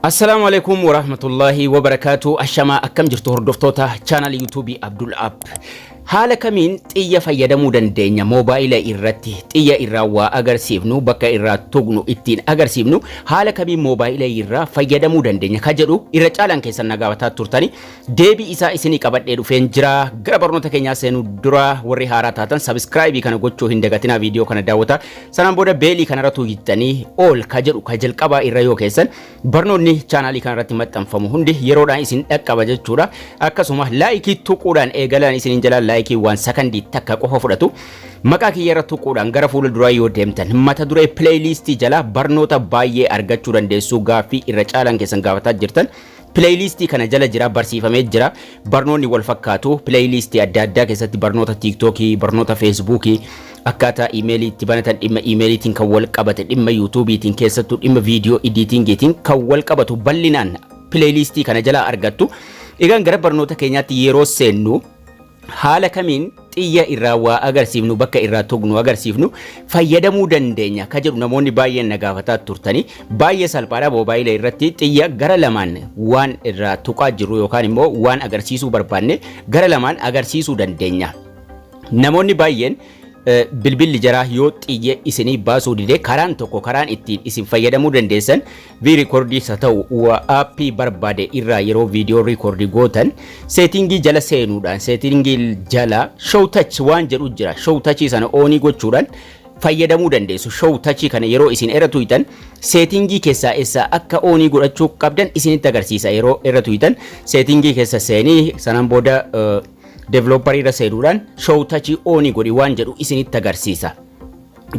Assalaamu alaikum warahmatullahi wabarakaatu. Ashamaa, akkam jirtu hordoftoota chaanal YouTube Abdul App? Haala kamiin xiyya fayyadamuu dandeenya? Moobaayila irratti xiyya irraa waa agarsiifnu, bakka irraa tuqnu ittiin agarsiifnu, haala kamiin moobaayila irraa fayyadamuu dandeenya ka jedhu irra caalaan keessan na gaafataa turtani. Deebii isaa isinii qabadhee dhufeen jira. Gara barnoota keenyaa seenuu dura, warri haaraa taatan subscribe kana gochuu hin dagatinaa. Viidiyoo kana daawwata. Sanaan booda bell kanarra tuqxanii all ka jedhu ka jalqabaa irra yoo keessan, barnoonni chaanaalii kanarratti maxxanfamu hundi yeroodhaan isin dhaqqaba jechuudha. Akkasuma like tuquudhaan eegalaan isiniin jalaa, like waan sakandii takka qofa fudhatu. Maqaa kiyya irra tuquudhaan gara fuula duraa yoo deemtan, mata duree playlistii jala barnoota baay'ee argachuu dandeessu. Gaaffii irra caalaan keessan gaafataa jirtan playlistii kana jala jira, barsiifamee jira. Barnoonni wal fakkaatu playlistii adda addaa keessatti barnoota TikTokii, barnoota Facebookii, akkaataa iimeelii itti banatan, dhimma iimeeliitiin kan wal qabate, dhimma YouTubeiitiin, keessattuu dhimma viidiyoo editingiitiin kan wal qabatu bal'inaan playlistii kana jalaa argattu. Egaan gara barnoota keenyaatti yeroo seennu, haala kamiin xiyya irraa waa agarsiifnu, bakka irraa tuqnu agarsiifnu fayyadamuu dandeenya ka jedhu namoonni baay'een na gaafataa turtanii. Baay'ee salphaadha. Moobaayila irratti xiyya gara lamaan waan irraa tuqaa jirru yookaan immoo waan agarsiisuu barbaanne gara lamaan agarsiisuu dandeenya. Namoonni baay'een bilbilli jaraa yoo xiyya isinii baasuu dide, karaan tokko, karaan ittiin isin fayyadamuu dandeessan, V recordiis haa ta'u aappii barbaade irraa yeroo viidiyoo record gootan, setting jala seenuudhaan setting jala show touch waan jedhu jira. Show touch sana on gochuudhaan fayyadamuu dandeessu. Show touch kana yeroo isin irra tuqxan, setting keessaa eessaa akka on godhachuu qabdan isinitti agarsiisa. Yeroo irra tuqxan setting keessa seenii, sanaan booda developer irra seenuudhaan show touch on godhi waan jedhu isinitti agarsiisa.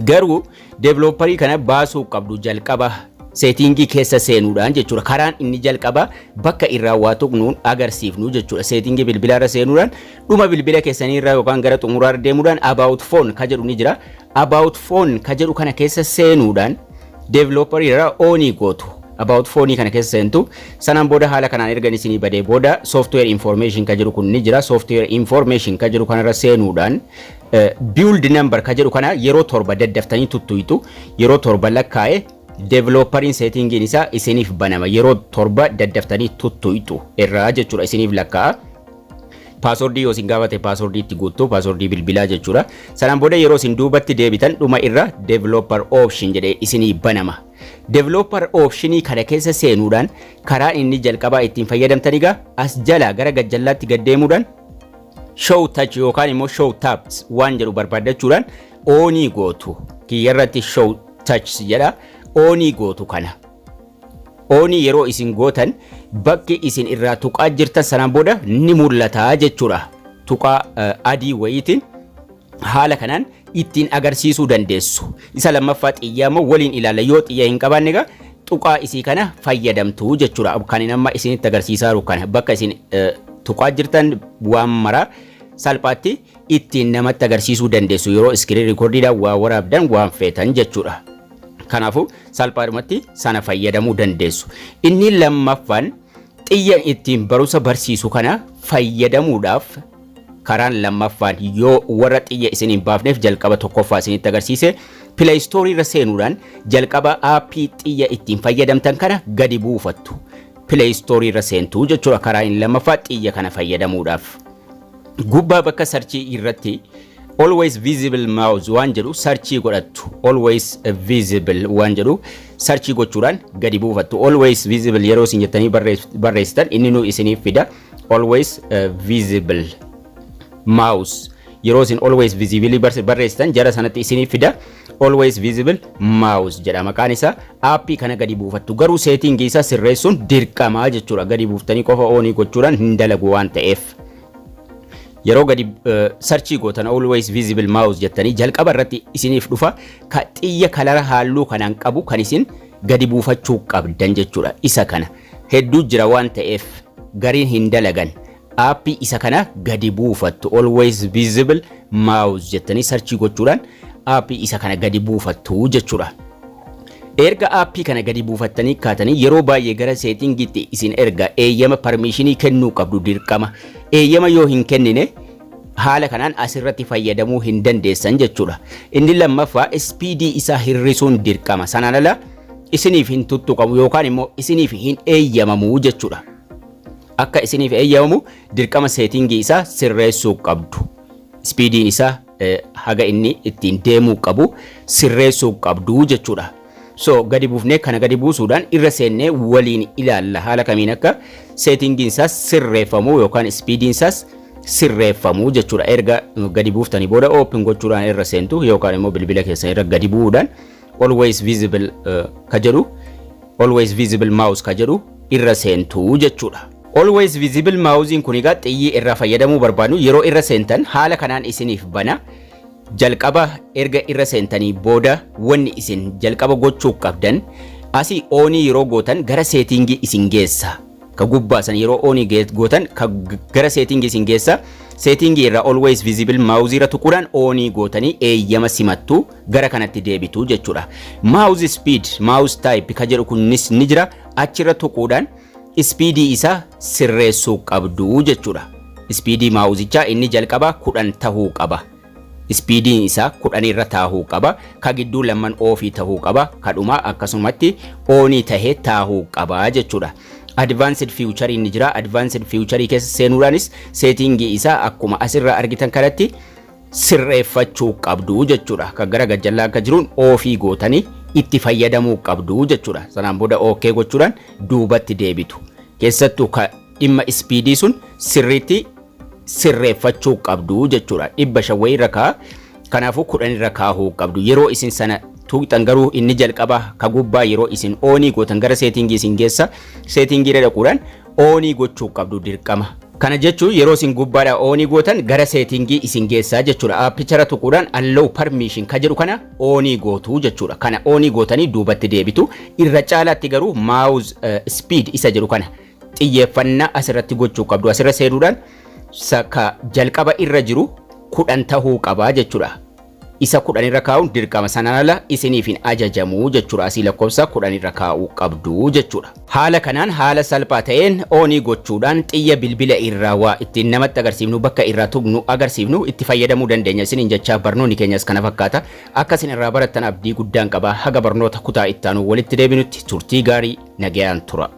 Garuu developer kana baasuu qabdu jalqaba setting keessa seenuudhaan jechuudha. Karaan inni jalqaba bakka irraa waa tuqnuun agarsiifnu jechuudha. Setting bilbilaa irra seenuudhaan dhuma bilbila keessanii irraa yookaan gara xumuraarra deemuudhaan about phone ka jedhu ni jira. About phone ka jedhu kana keessa seenuudhaan developer irraa on gootu. About phone kana keessa seentu. Sanaan booda haala kanaan ergan isinii badee booda, software information ka jedhu kun ni jira. Software information ka jedhu kanarra seenuudhaan build number ka jedhu kana yeroo 7 daddaftanii tuttuytu. Yeroo 7 lakkaa'e developeriin settingiin isaa isiniif banama. Yeroo 7 daddaftanii tuttuytu irraa jechuudha, isiniif lakkaa'a. Password yoo isin gaafate, password itti guuttu, password bilbilaa jechuudha. Sanaan booda yeroo isin duubatti deebitan, dhuma irra developer option jedhee isinii banama. Developer optionii kana keessa seenuudhaan karaa inni jalqabaa ittiin fayyadamtan egaa as jalaa gara gajjallaatti gad deemuudhaan show touch yookaan immoo show taps waan jedhu barbaaddachuudhaan on gootu. Kiyyarratti show touch jedha, on gootu kana. On yeroo isin gootan, bakki isin irraa tuqaa jirtan sanaan booda ni mul'ata jechuudha. Tuqaa adii wayiitiin haala kanaan ittiin agarsiisuu dandeessu. Isa lammaffaa xiyyaa immoo waliin ilaalla. Yoo xiyya hin qabaanne egaa tuqaa isii kana fayyadamtu jechuudha. Kan inni amma isinitti agarsiisaa jiru kana bakka isin tuqaa jirtan waan maraa salphaatti ittiin namatti agarsiisuu dandeessu yeroo screen recordiidhaan waa waraabdan, waan feetan jechuudha. Kanaafuu salphaadhumatti sana fayyadamuu dandeessu. Inni lammaffaan xiyya ittiin barumsa barsiisu kana fayyadamuudhaaf, karaan lammaffaan yoo warra xiyya isin hin baafneef, jalqaba tokkoffaa isinitti agarsiise, Play Store irra seenuudhaan jalqaba aappii xiyya ittiin fayyadamtan kana gadi buufattu. Play Store irra seentu jechuudha karaa inni lammaffaa xiyya kana fayyadamuudhaaf. Gubbaa bakka search irratti always visible mouse waan jedhu search godhattu. Always visible waan jedhu search gochuudhaan gadi buufattu. Always visible yeroo isin jettanii barreessitan, inni nu isiniif fida. Always visible mouse yeroo isin always visible barreessitan, jara sanatti isiniif fida. Always visible mouse jedha maqaan isaa. Aappii kana gadi buufattu. Garuu setting isaa sirreessuun dirqamaa jechuudha. Gadi buuftanii qofa on gochuudhaan hin dalagu waan ta'eef, yeroo gadi search gootan, always visible mouse jettanii, jalqaba irratti isiniif dhufa. Ka xiyya color halluu kanaan qabu kan isin gadi buufachuu qabdan jechuudha. Isa kana hedduu jira waan ta'eef gariin hin dalagan. Aappii isa kana gadi buufattu. Always visible mouse jettanii search gochuudhaan aappii isa kana gadi buufattu jechuudha. Erga aappii kana gadi buufattanii kaatanii, yeroo baay'ee gara settingiitti isin erga. Eeyyama, permission kennuu qabdu dirqama. Eeyyama yoo hin kennine, haala kanaan asirratti fayyadamuu hin dandeessan jechuudha. Inni lammaffaa speed isaa hir'isuun dirqama. Sanaan ala isiniif hin tuttuqamu yookaan immoo isiniif hin eeyyamamu jechuudha. Akka isiniif eeyyamamu dirqama settingii isaa sirreessuu qabdu. Speediin isaa haga inni ittiin deemuu qabu sirreessuu qabdu jechuudha. So gadi buufnee, kana gadi buusuudhaan irra seennee waliin ilaalla, haala kamiin akka settingiin isaas sirreeffamu yookaan speediin isaas sirreeffamu jechuudha. Erga gadi buuftanii booda open gochuudhaan irra seentu, yookaan immoo bilbila keessan irra gadi bu'uudhaan always visible ka jedhu, always visible mouse ka jedhu irra seentu jechuudha. Always visible mouse kun egaa xiyyi irraa fayyadamuu barbaadnu yeroo irra seentan haala kanaan isiniif bana. Jalqaba erga irra seentanii booda wanni isin jalqaba gochuu qabdan, asii onii yeroo gootan gara settingii isin geessa. Ka gubbaa san yeroo onii gootan ka gara settingii isin geessa. Settingii irraa always visible mouse irra tuquudhaan onii gootanii eeyyama simattu, gara kanatti deebitu jechuudha. Mouse speed, mouse type ka jedhu kunis ni jira. Achirra tuquudhaan speedii isaa sirreessuu qabdu jechuudha. Speedii mouseichaa inni jalqaba 10 tahuu qaba. Speediin isaa 10 irra taahuu qaba. Ka gidduu lamman offii tahuu qaba. Ka dhumaa akkasumatti onii tahee taahuu qaba jechuudha. Advanced feature ni jira. Advanced feature keessa seenuudhaanis settingii isaa akkuma asirraa argitan kanatti sirreeffachuu qabdu jechuudha. Kan gara gajjallaa akka jiruun offii gootanii itti fayyadamuu qabdu jechuudha. Sanaan booda okay gochuudhaan duubatti deebitu. Keessattuu ka dhimma speedii sun sirriitti sirreeffachuu qabdu jechuudha. 500 wayii irra kaa'a. Kanaafuu 10 irra kaahuu qabdu. Yeroo isin sana tuqxan garuu inni jalqaba ka gubbaa yeroo isin onii gootan gara settingii isin geessa. Settingii irra dhaquudhaan onii gochuu qabdu dirqama. Kana jechuun yeroo isin gubbaadha onii gootan gara settingii isin geessaa jechuudha. Appichara tuquudhaan allow permission ka jedhu kana onii gootuu jechuudha. Kana onii gootanii duubatti deebitu. Irra caalaatti garuu mouse speed isa jedhu kana xiyyeeffannaa asirratti gochuu qabdu. Asirra seenuudhaan ka jalqaba irra jiru 10 tahuu qabaa jechuudha. Isa 10 irra kaa'uun dirqama, sanaan ala isiniif hin ajajamuu jechuudha. Asii lakkoofsa 10 irra kaa'uu qabdu jechuudha. Haala kanaan haala salphaa ta'een onii gochuudhaan xiyya bilbila irraa waa ittiin namatti agarsiifnu, bakka irraa tuqnu agarsiifnu itti fayyadamuu dandeenya isiniin jechaa, barnoonni keenyas kana fakkaata. Akka isin irraa barattan abdii guddaan qaba. Haga barnoota kutaa ittaanu walitti deebinutti turtii gaarii, nagayaan tura.